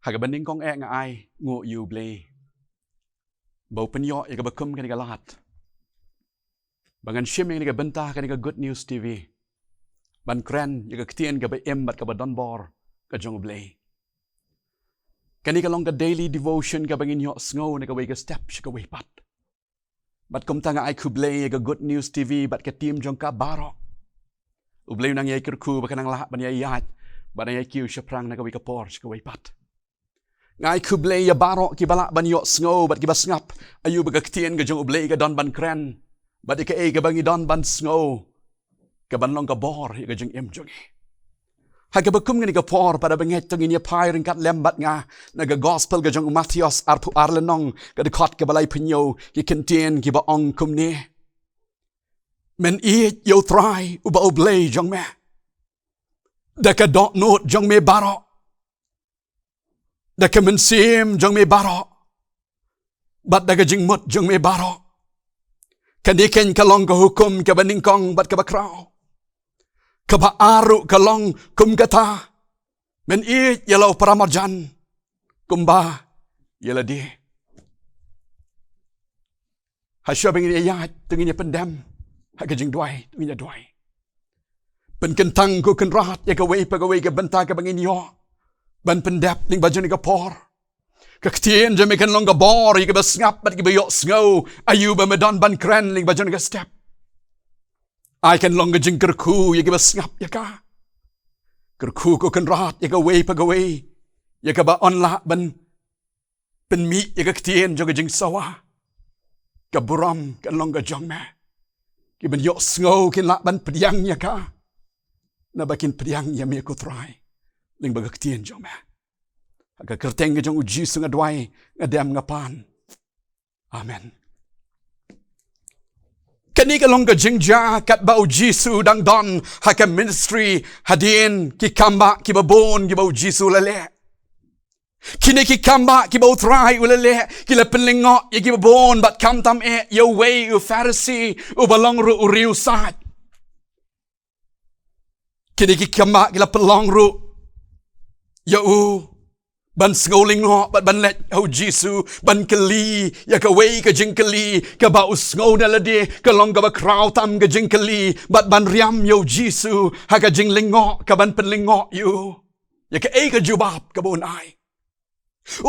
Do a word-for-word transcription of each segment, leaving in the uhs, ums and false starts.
Ha kaba nyngkong eh nga ai nguh ïa U Blei ba u pynïoh ïa kaba kum kane ka lad ba ngan shim ïa kane ka bynta ha kane ka Good News T V ban kren ïa ka ktien kaba im bad kaba donbor ka jong U Blei. Kane ka long ka daily devotion kaba ngin ïohsngew na kawei ka step sha kawei pat. Bad kumta nga ai khublei ïa ka Good News T V bad ka team jong ka baroh. U Blei un nang ïai kyrkhu ba kan nang lah ban ïai ïaid bad nang ïai kiew shaphrang na kawei ka por sha kawei pat. Nga ai khublei ïa baroh kiba lah ban ïohsngew bad kiba sngap aïu ba ka ktien ka jong U Blei ka don ban kren bad ïa kaei kaba ngi don ban sngew ka ban long ka bor ïa ka jingim jong ngi. Ha kaba kum kane ka por, para bangeit, to ngin ïa phai ryngkat lem bad nga na ka Gospel ka jong u Mathaios arphew ar lynnong, ka dkhot kaba laiphew hynñiew, ki kyntien kiba ong kumne: Men ïeit ïa U Trai uba U Blei jong me da ka dohnud jong me baroh, da ka mynsiem jong me baroh, bad da ka jingmut jong me baroh. Kane keiñ ka long ka hukum kaba nyngkong bad kaba khraw. Kaba ar ruh ka long kum kata: Men ïeit ïa la u paramarjan kumba ïa lade. Hashwa ba ngin ïa ïaid, to ngin ïa pyndem ha ka jingduwai, to ngin ïa duwai. Pynkyntang ko Kynrad ïa kawei pa kawei ka bynta kaba ngin ïoh ban pyndep lyngba jong kane ka por. Ka ktien jong me kan long ka bor ïa kiba sngap bad kiba ïohsngew aïu ba me don ban kren lyngba jong kane ka step. Ai kan long ka jingkyrkhu ïa kiba sngap ïa ka. Kyrkhu ko Kynrad ïa kawei pa kawei ïa kaba yn lah ban pynmih ïa ka ktien jong ka jingsawa. Ka burom kan long ka jong me. Kiban ïohsngew kin lah ban pdiang ïa ka, naba kin pdiang ïa me ko Trai lyngba ka ktien jong me. Ha ka kyrteng ka jong U Jisu nga duwai, nga dem, nga pan. Amen. Kane ka long ka jingjia katba U Jisu u dang don ha ka ministry hadien ki kambah kiba bun kiba U Jisu u la leh. Kine ki kambah kiba U Trai u la leh ki la pynlyngngoh ïa kiba bun bad khamtam eh ïa uwei u Pharisi uba long ruh u riewsaid. Kine ki kambah ki la pynlong ruh ïa u ban sngew lyngngoh bad ban leit ha U Jisu ban kylli ïa kawei ka jingkylli kaba u sngew na lade ka long kaba khraw tam ka jingkylli, bad ban riam ïa U Jisu ha ka jinglyngngoh kaban pynlyngngoh ïa u ïa kaei ka jubab kaba un ai.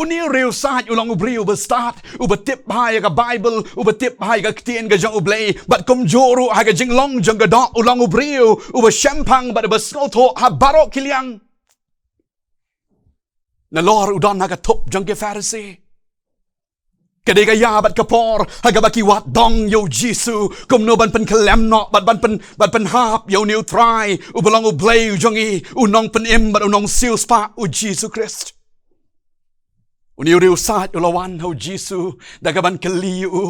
Une u riewsaid u long u briew uba stad, uba tip bha ïa ka Baibl, uba tip bha ïa ka ktien ka jong U Blei, bad kumjuh ruh ha ka jinglong jong ka doh u long u briew uba shemphang bad uba sngewthuh ha baroh ki liang. Nalor u don ha ka thup jong ki Pharisi. Ka dei ka ïa bad ka por ha kaba ki wad dong ïa U Jisu kumno ban pynkyllem noh bad ban pyn, ban pynhap ïa une u Trai uba long U Blei u jong ngi, u Nongpynim bad u Nongsiewspah, U Jisu Khrist. Une u riewsaid u la wan ha U Jisu da kaban kylli ïa u,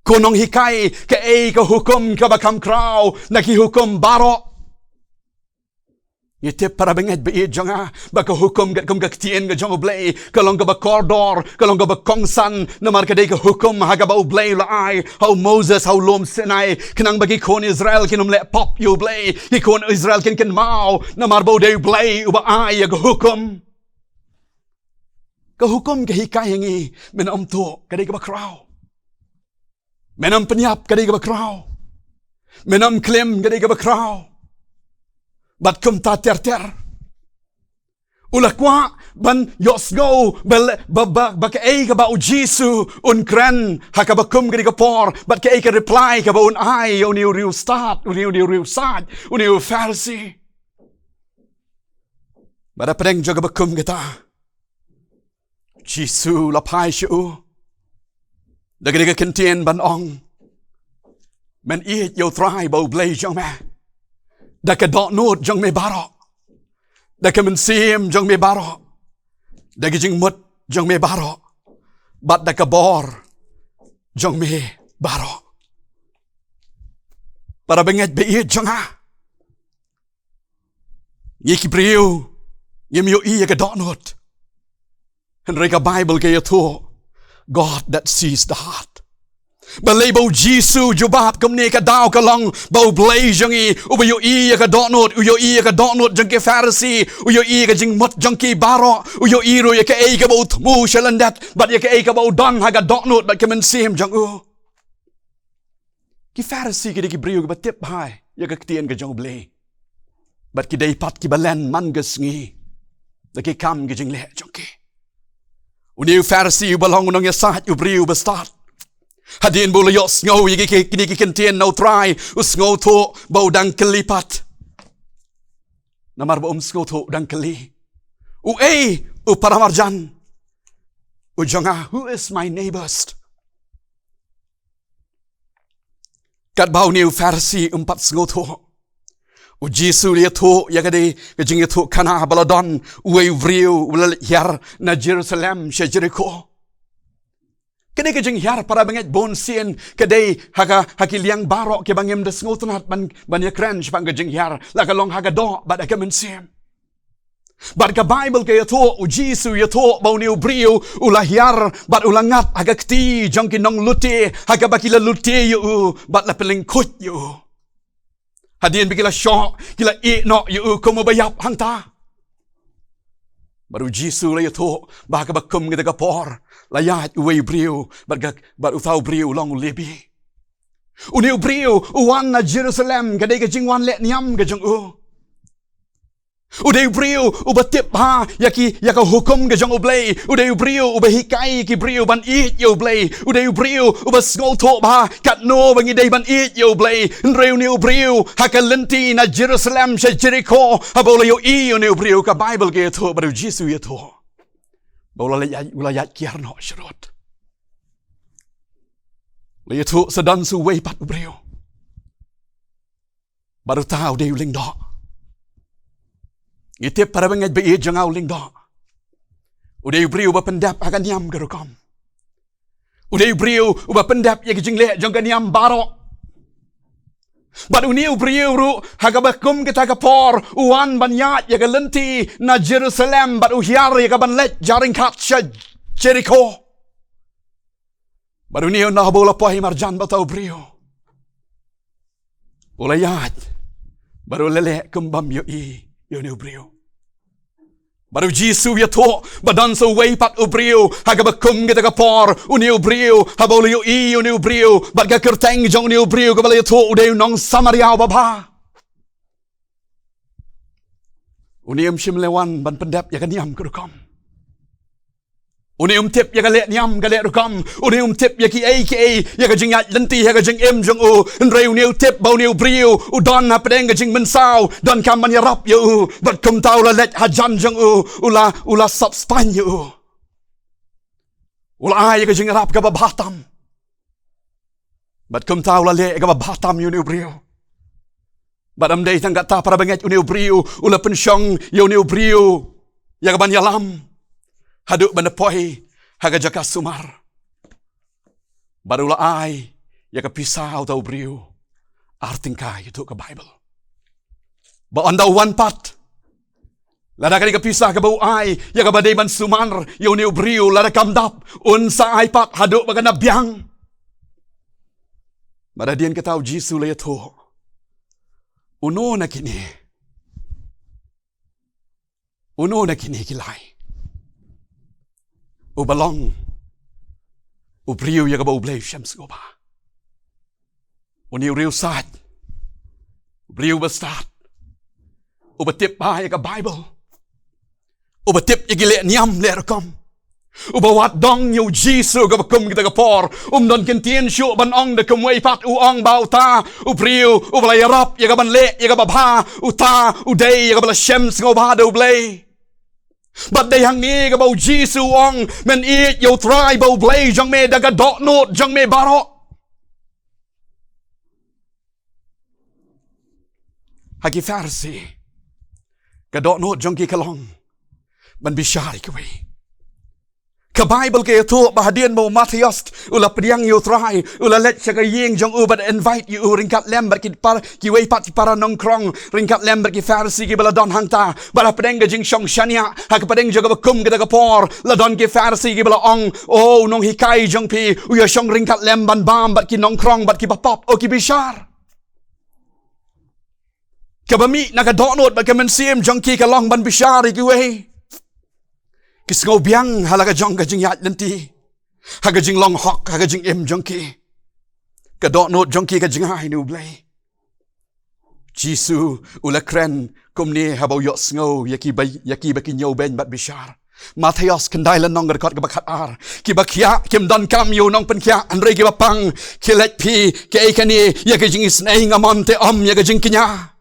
ko Nonghikai, kaei ka hukum kaba kham khraw na ki hukum baroh? Ngi tip, para bangeit ba ïeit jong nga, ba ka hukum katkum ka ktien ka jong U Blei ka long kaba kordor, ka long kaba kongsan. Namar ka dei ka hukum ha kaba U Blei u la ai ha u Moses ha u lum Sinai, khnang ba ki khun Israel kin ym leh pop ïa U Blei, ki khun Israel kin kynmaw namar ba u dei U Blei uba ai ïa ka hukum. Ka hukum ka hikai ïa ngi, men ym tuh, ka dei kaba khraw. Men ym pynïap, ka dei kaba khraw. Men ym klim, ka dei kaba khraw. Bad kumta ter ter. U la kwah ban ïohsngew ba, ba, ba, ba kaei kaba U Jisu un kren ha kaba kum kane ka por, bad kaei ka reply kaba un ai ïa une u riewstad, une, une u riewsaid, une u Pharisi. Bad hapdeng jong kaba kum kata, Jisu u la phai sha u da kane ka kyntien ban ong: Men ïeit ïa U Trai uba U Blei jong me da ka dohnud jong me baroh, da ka mynsiem jong me baroh, da ka jingmut jong me baroh, bad da ka bor jong me baroh. Para bangeit ba ïeit jong nga, ngi ki briew ngim ïohi ïa ka dohnud. Hynrei ka Baibl ka ïathuh, God that sees the heart. Balei ba u Jisu u jubab kumne? Ka daw ka long ba U Blei jong ngi uba ïohi ïa ka dohnud, u ïohi ïa ka dohnud jong ki Pharisi, u ïohi ïa ka jingmut jong ki baroh, u ïohi ruh ïa kaei kaba u thmu sha lyndet bad ïa kaei kaba u don ha ka dohnud bad ka mynsiem jong u. Ki Pharisi ki dei ki briew kiba tip bha ïa ka ktien ka jong U Blei bad ki dei pat kiba len man ka sngi da ki kam ki jingleh jong ki. Une u Pharisi uba long u nongïasaid, u briew uba stad, hadien ba u la ïohsngew ïa ki, ki, kine ki kyntien na U Trai, u sngewthuh ba u dang kylli pat. Namar ba um sngewthuh, u dang kylli, uei u paramarjan u jong nga? Who is my neighbors? Katba une u Pharisi um pat sngewthuh, u Jisu u la ïathuh ïa ka dei ka jingïathuhkhana ba la don uwei u briew u la leit hiar na Jerusalem sha Jerikho. Ka dei ka jinghiar, para bangeit, bun sien ka dei ha ka, ha ki liang baroh kiba ngim da sngewtynnat ban, ban ïakren shaphang ka jinghiar, la ka long ha ka doh bad ha ka mynsiem. Bad ka Baibl ka ïathuh, u Jisu u ïathuh ba une u briew u la hiar bad u la ngat ha ka kti jong ki nonglute, ha kaba ki la lute ïa u bad la pynlyngkhuid ïa u. Hadien ba ki la shoh, ki la ïeh noh ïa u kum uba ïap hangta. Bad u Jisu u la ïathuh ba ha kaba kum kata ka por la ïaid uwei u briew, bad ka, bad uta u briew u long u Lebi. Une u briew u wan na Jerusalem, ka dei ka jingwan leh niam ka jong u. U dei u briew uba tip bha ïa ki, ïa ka hukum ka jong U Blei. U dei u briew uba hikai ïa ki briew ban ïeit ïa U Blei. U dei u briew uba sngewthuh bha katno ba ngi dei ban ïeit ïa U Blei. Hynrei une u briew ha ka lynti na Jerusalem sha Jerikho, haba u la ïohi une u briew, ka Baibl ka ïathuh, bad u Jisu u ïathuh ba u la ïaid, u la ïaid kiar noh sharud. La ïathuh sa don sa uwei pat u briew. Bad uta u dei u lyngdoh. Ngi tip, para bangeit ba ïeit jong nga, u lyngdoh u dei u briew uba pyndep ha ka niam ka rukom. U dei u briew uba pyndep ïa ka jingleh jong ka niam baroh. Bad une u briew ruh ha kaba kum kata ka por u wan ban ïaid ïa ka lynti na Jerusalem bad u hiar ïa ka ban leit ja ryngkat sha Jerikho. Bad une u, naba u la poi marjan bad uta u briew, u la ïaid bad u la leh kum bym ïohi ïa une u briew. Bad u Jisu u ïathuh ba don sa uwei pat u briew ha kaba kum kata ka por. Une u briew, haba u la ïohi ïa une u briew bad ka kyrteng jong une u briew kaba la ïathuh, u dei u nongsamaria uba bha. Une um shym la wan ban pyndep ïa ka niam ka rukom. Une um tip ïa ka leh niam ka leh rukom. Une um tip ïa kiei kiei, ïa ka jingïaid lynti, ïa ka jingim jong u. Hynrei une u tip ba une u briew u don hapdeng ka jingmynsaw, donkam ban ïarap ïa u. Bad kumta u la leit hajan jong u, u la, u la sop spaiñ ïa u. U la ai ïa ka jingïarap kaba bha tam. Bad kumta u la leh ïa kaba bha tam ïa une u briew. Bad ym dei tang kata, para bangeit, une u briew u la pynshong ïa une u briew ïa ka ban ïalam haduh ban da poi ha ka jaka sumar. Bad u la ai ïa ka pisa uta u briew, ar tyngka, ïathuh ka Baibl. Bad ynda u wan pat, lada ka dei ka pisa kaba u ai ïa kaba dei ban sumar ïa une u briew, lada kam dap, un sa ai pat haduh ba kan da biang. Bad hadien kata u Jisu u la ïathuh, uno na kine, uno na kine ki lai uba long u briew ïa kaba U Blei u shem sngewbha? Une u riewsaid, u briew uba stad, uba tip bha ïa ka Baibl, uba tip ïa ki leh niam leh rukom, uba wad dong ïa u Jisu kaba kum kata ka por. Um don kyntien shuh ban ong da kumwei pat, u ong ba uta u briew uba la ïarap ïa ka ban leh ïa kaba bha, uta u dei ïa kaba la shem sngewbha da U Blei. Bad dei hangne kaba u Jisu u ong, men ïeit ïa U Trai ba U Blei jong me da ka dohnud jong me baroh. Ha ki Pharisi, ka dohnud jong ki ka long ban bishar ïa kiwei. Ka Baibl ka ïathuh ba hadien ba u Mathaios u la pdiang ïa u Trai, u la leit sha ka ïing jong u bad invite ïa u ryngkat lem bad ki par, kiwei pat ki para nongkhrong, ryngkat lem bad ki Pharisi kiba la don hangta, bad hapdeng ka jingshong shaniah, ha ka pdeng jong kaba kum kata ka por, la don ki Pharisi kiba la ong, "O, u nonghikai jong phi, u ïashong ryngkat lem ban bam bad ki nongkhrong bad kiba pop, o ki bishar." Kaba mih na ka dohnud bad ka mynsiem jong ki ka long ban bishar ïa kiwei. Ki sngewbiang ha la ka jong ka jingïaid lynti, ha ka jinglong hok, ha ka jingim jong ki. Ka dohnud jong ki ka jngai na U Blei. Jisu u la kren kumne haba u ïohsngew ïa kiba, ïa kiba ki ñiewbeiñ bad bishar. Mathaios khyndai lynnong, ka dkhot kaba khatar. Kiba khiah kim donkam ïa u nongpynkhiah, hynrei kiba pang. Khie leit phi, kaei kane, ïa ka jingisynei nga mon, te ym ïa ka jingkñia.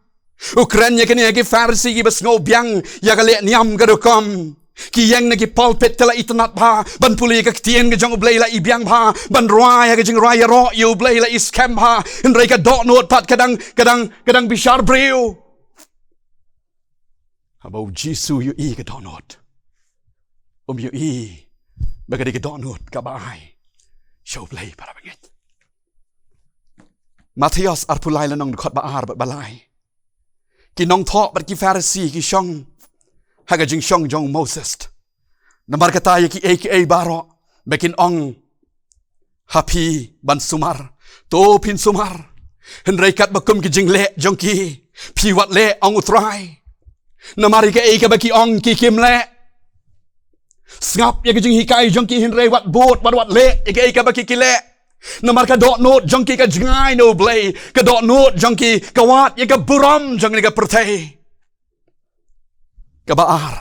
U kren ïa kane ha ki Pharisi kiba sngewbiang ïa ka leh niam ka rukom. Ki ïeng na ki pulpit te la itynnad bha ban pule ïa ka ktien ka jong U Blei, la ibiang bha ban rwai ïa ka jingrwai ïaroh ïa U Blei, la iskhem bha, hynrei ka dohnud pat ka dang, ka dang, ka dang bishar briew. Haba U Jisu u ïohi ka dohnud, um ïohi ba ka dei ka dohnud kaba ai sha U Blei, para bangeit. Mathaios arphew lai lynnong, dkhot ba ar bad ba lai. Ki nongthoh bad ki Pharisi ki shong ha ka jingshong jong u Moses. Namar kata ïa kiei kiei baroh ba kin ong ha phi ban sumar, to phin sumar. Hynrei katba kum ki jingleh jong ki, phi wat leh, ong U Trai. Namar ïa kaei kaba ki ong ki kim leh. Sngap ïa ka jinghikai jong ki, hynrei wat bud, wat, wat leh ïa kaei kaba ki, ki leh. Namar ka dohnud jong ki ka jngai na U Blei, ka dohnud jong ki ka wad ïa ka burom jong kane ka pyrthei. Kaba ar,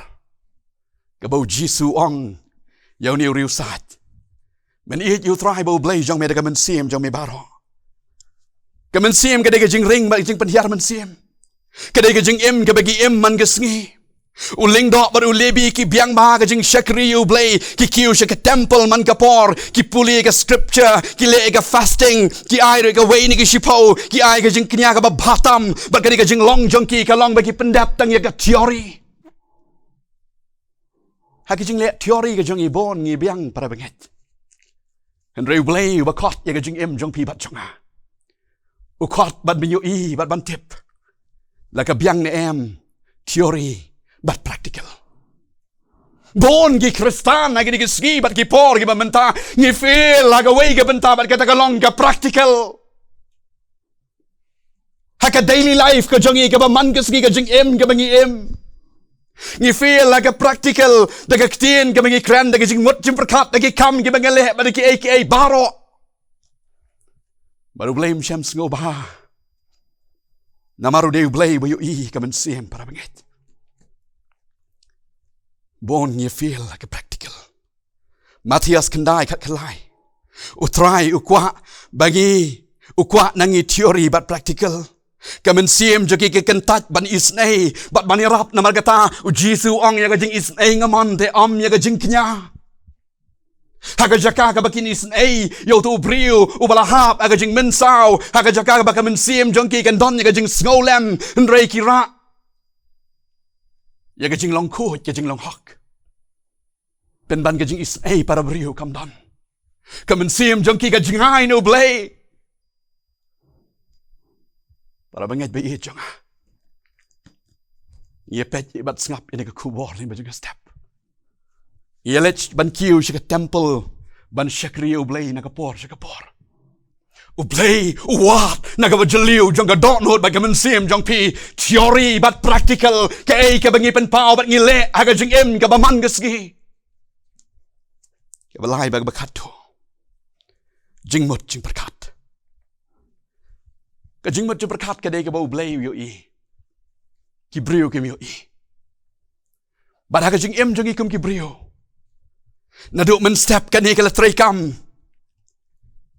kaba U Jisu u ong ïa une u riewsaid, men ïeit ïa U Trai ba U Blei jong me da ka mynsiem jong me baroh. Ka mynsiem ka dei ka jingring bad ka jingpynhiar mynsiem. Ka dei ka jingim kaba ki im man ka sngi. U Lyngdoh bad u Lebi ki biang bha ha ka jingshakri ïa U Blei, ki kiew sha ka temple man ka por, ki pule ka scripture, ki leh ka fasting, ki ai ruh kawei na ki shiphew, ki ai ka jingkñia kaba bha tam, bad kane ka jinglong jong ki ka long ba ki pyndep tang ïa ka theory. Ha ka jingleh theory ka jong ngi bun ngi biang, para bangeit. Hynrei U Blei uba khot ïa ka jingim jong phi bad jong nga, u khot ban ïohi bad ban tip la ka biang ne em theory bad practical. Bun ki Khristan ha kine ki sngi bad ki por kiba mynta ngi fail ha kawei ka bynta, bad kata ka long ka practical. Ha ka daily life ka jong ngi, kaba man ka sngi, ka jingim kaba ngi im, ngi fail ha ka practical, da ka ktien kaba ngi kren, da ka jingmut jingpyrkhat, da ki kam kiba ngi leh, bad da kiei kiei baroh. Bad U Blei um shym sngewbha, namar u dei U Blei uba ïohi ka mynsiem, para bangeit. Bun ngi fail ha ka practical. Mathaios khyndai, khatkhyndai. U Trai u kwah ba ngi, u kwah na ngi theory bad practical. Ka mynsiem jong ki ka kyntait ban isynei bad ban ïarap, namar kata U Jisu u ong, ïa ka jingisynei nga mon, te ym ïa ka jingkñia. Ha ka jaka kaba kin isynei ïa uto u briew uba la hap ha ka jingmynsaw, ha ka jaka kaba ka mynsiem jong ki kan don ïa ka jingsngewlem, hynrei ki rah ïa ka jinglong khuid, ka jinglong hok. Pynban ka jingisynei para briew kam don. Ka mynsiem jong ki ka jngai na U Blei. Para bangeit ba ïeit jong nga, ïa peit bad sngap ïa ka khubor ne ba jong ka step. Ïa leit ban kiew sha ka temple ban shakri U Blei na ka por sha ka por. U Blei u wad na kaba jylliew jong ka dohnud bad ka mynsiem jong phi, theory bad practical, kaei kaba ngi pynpaw bad ngi leh ha ka jingim kaba man ka sngi. Kaba lai bad kaba khatduh, jingmut jingpyrkhat. Ka jingmut jingpyrkhat ka dei kaba U Blei u ïohi, ki briew kim ïohi. Bad ha ka jingim jong ngi kum ki briew, naduh mynstep kane ka la treikam,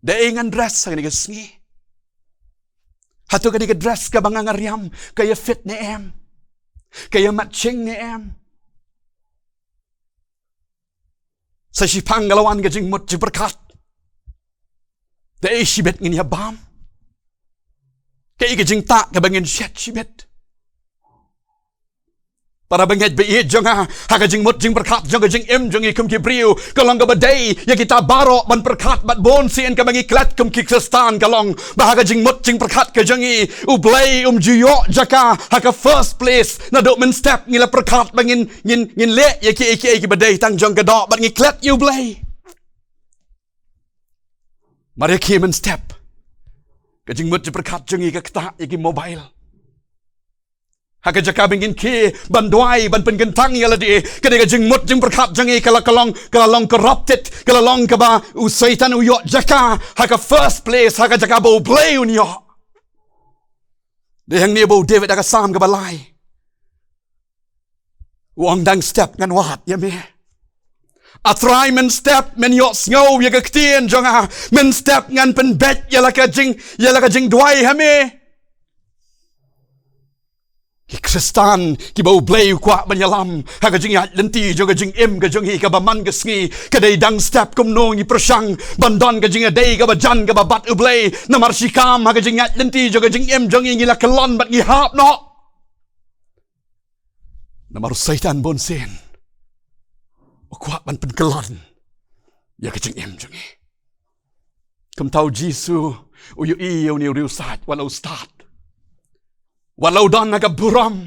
da ei ngan dress ha kane ka sngi? Hato kane ka dress kaba nga nga riam ka ïa fit ne em? Ka ïa matching ne em? Sa shiphang ka la wan ka jingmut jingpyrkhat. Da ei shibit ngin ïa bam? Kaei ka jingtah kaba ngin shet shibit? Para bangeit ba ïeit jong nga, ha ka jingmut jingpyrkhat jong ka jingim jong ngi kum ki briew, ka long kaba dei ïa kita baroh ban pyrkhat bad bun sien kaba ngi klet kum ki Khristan ka long ba ha ka jingmut jingpyrkhat ka jong ngi, U Blei um ju ïoh jaka ha ka first place. Naduh mynstep ngi la pyrkhat ba ngin, ngin, ngin leh ïa kiei kiei kiba dei tang jong ka doh bad ngi klet ïa U Blei. Mar ïa ki mynstep ka jingmut jingpyrkhat jong ngi ka ktah ïa ki mobile. Ha ka jaka ba ngin khie ban duwai ban pynkyntang ïa lade, ka dei ka jingmut jingpyrkhat jong ngi ka la, ka long, ka la long corrupted, ka la long kaba u Soitan u ïoh jaka ha ka first place, ha ka jaka ba U Blei un ïoh. Dei hangne ba u David ha ka Salm kaba lai u ong, dang step ngan wad ïa me, A Trai, mynstep men ïohsngew ïa ka ktien jong nga, mynstep ngan pynbeit ïa la ka jing, ïa la ka jingduwai ha me. Ki Khristan kiba U Blei u kwah ban ïalam ha ka jingïaid lynti jong ka jingim ka jong ngi, kaba man ka sngi ka dei dang step kumno ngi pyrshang ban don ka jingïadei kaba jan kaba bad U Blei. Namar shi kam ha ka jingïaid lynti jong ka jingim jong ngi ngi la kyllon bad ngi hap noh. Namar u Soitan bun sien u kwah ban pynkyllon ïa ka jingim jong ngi. Kumta u Jisu u ïohi ïa une u riewstad, wat la u stad, wat la u don ha ka burom,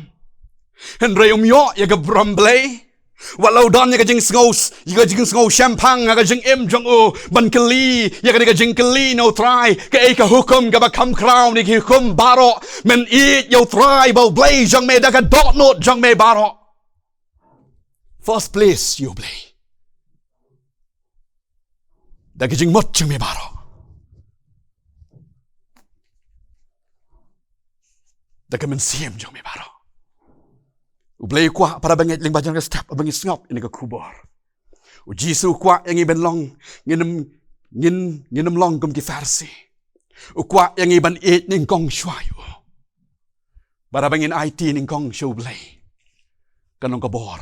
hynrei um ïoh ïa ka burom Blei. Wat la u don ïa ka jingsngew, ïa ka jingsngew shemphang ha ka jingim jong u ban kylli ïa kane ka jingkylli na U Trai, kaei ka hukum kaba kham khraw na ki hukum baroh? Men ïeit ïa U Trai ba U Blei jong me da ka dohnud jong me baroh. First place ïa U Blei, da ka jingmut jong me baroh, da ka mynsiem jong me baroh. U Blei u kwah, para bangeit, lyngba jong ka step ba ngi sngap ïa kane ka khubor, u Jisu u kwah ïa ngi ban long, ngin ym, ngin, ngin ym long kum ki Pharisi. U kwah ïa ngi ban ïeit nyngkong shuwa ïa u. Bad haba ngin aiti nyngkong sha U Blei, kan long ka bor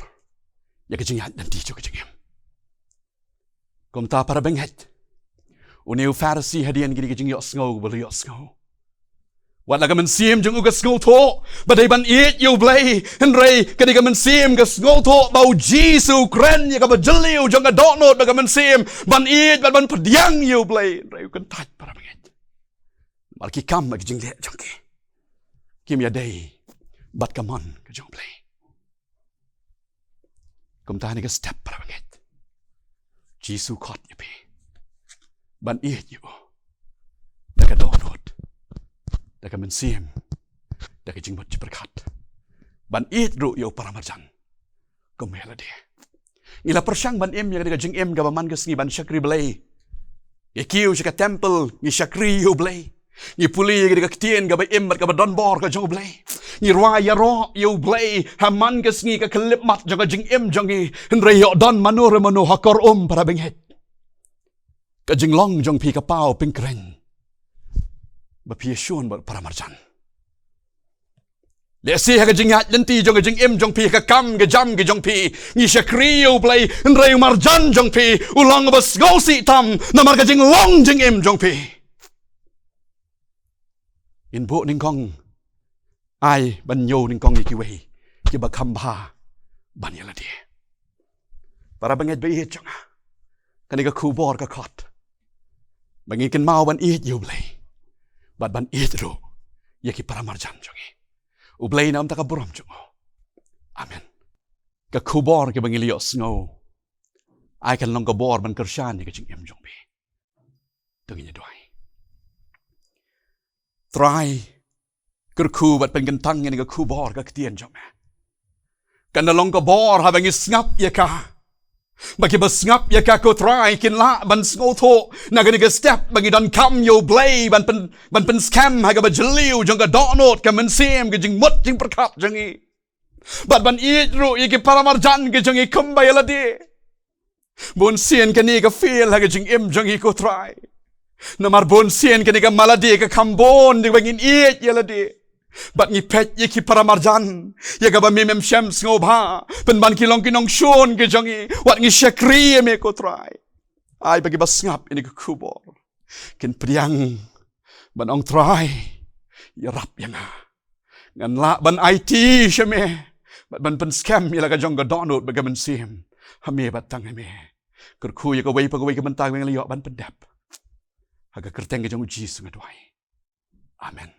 ïa ka jingïaid lynti jong ka jingim. Kumta, para bangeit, une u Pharisi hadien kane ka jingïohsngew ba u la ïohsngew, wat la ka mynsiem jong u ka sngewthuh ba dei ban ïeit ïa U Blei, hynrei kane ka mynsiem ka sngewthuh ba u Jisu u kren ïa kaba jylliew jong ka dohnud bad ka mynsiem ban ïeit bad ban pdiang ïa U Blei, hynrei u kyntait, para bangeit. Namar ki kam bad ki jingleh jong ki kim ïadei bad ka mon ka jong U Blei. Kumta ha kane ka step, para bangeit, u Jisu u khot ïa phi ban ïeit ïa u da ka dohnud, da ka mynsiem, da ka jingmut jingpyrkhat, ban ïeit ruh ïa u paramarjan kum ïa lade. Ngi la pyrshang ban im ïa kane ka jingim kaba man ka sngi ban shakri Blei. Ngi kiew sha ka temple, ngi shakri ïa U Blei. Ngi pule ïa kane ka ktien kaba im bad kaba don bor ka jong U Blei. Ngi rwai ïaroh ïa U Blei ha man ka sngi, ka khyllipmat jong ka jingim jong ngi. Hynrei ïoh don mano re mano ha kor um, para bangeit, ka jinglong jong phi ka paw pynkren ba phi ïashun bad paramarjan. Lehse ha ka jingïaid lynti jong ka jingim jong phi, ka kam ka jam ka jong phi, ngi shakri ïa U Blei, hynrei u marjan jong phi u long ba sngewsih tam namar ka jinglong jingim jong phi. Ngin buh nyngkong, ai ban ñiew nyngkong ïa kiwei kiba kham bha ban ïa lade. Para bangeit ba ïeit jong nga, kane ka khubor ka khot ba ngin kynmaw ban ïeit ïa U Blei bad ban ïeit ruh ïa ki paramarjan jong ngi. U Blei un ai ïa ka burom jong u. Amen. Ka khubor kaba ngi la ïohsngew, ai kan long ka bor ban kyrshan ïa ka jingim jong phi. To ngin ïa duwai. Trai, kyrkhu bad pynkyntang ïa kane ka khubor ka ktien jong me. Kan da long ka bor haba ngi sngap ïa ka, ba kiba sngap ïa ka, ko Trai, kin lah ban sngewthuh na kane ka step ba ngi donkam ïa U Blei ban pyn, ban pynskhem ha kaba jylliew jong ka dohnud, ka mynsiem, ka jingmut jingpyrkhat jong ngi, bad ban ïeit ruh ïa ki paramarjan ki jong ngi kumba ïa lade. Bun sien kane ka fail ha ka jingim jong ngi, ko Trai, namar bun sien kane ka malade ka kham bun da kaba ngin ïeit ïa lade. Bad ngi peit ïa ki paramarjan ïa kaba me mem shym sngewbha, pynban ki long ki nongshun ki jong ngi, wat ngi shakri ïa me, ko Trai. Ai ba kiba sngap ïa kane ka khubor kin pdiang ban ong, Trai, ïarap ïa nga. Ngan lah ban aiti sha me Bad ban pynskhem ïa la ka jong ka dohnud bad ka mynsiem ha me bad tang ha me. Kyrkhu ïa kawei pa kawei ka bynta kaba ngi la ïoh ban pyndep. Ha ka kyrteng ka jong u Jisu nga duwai. Amen.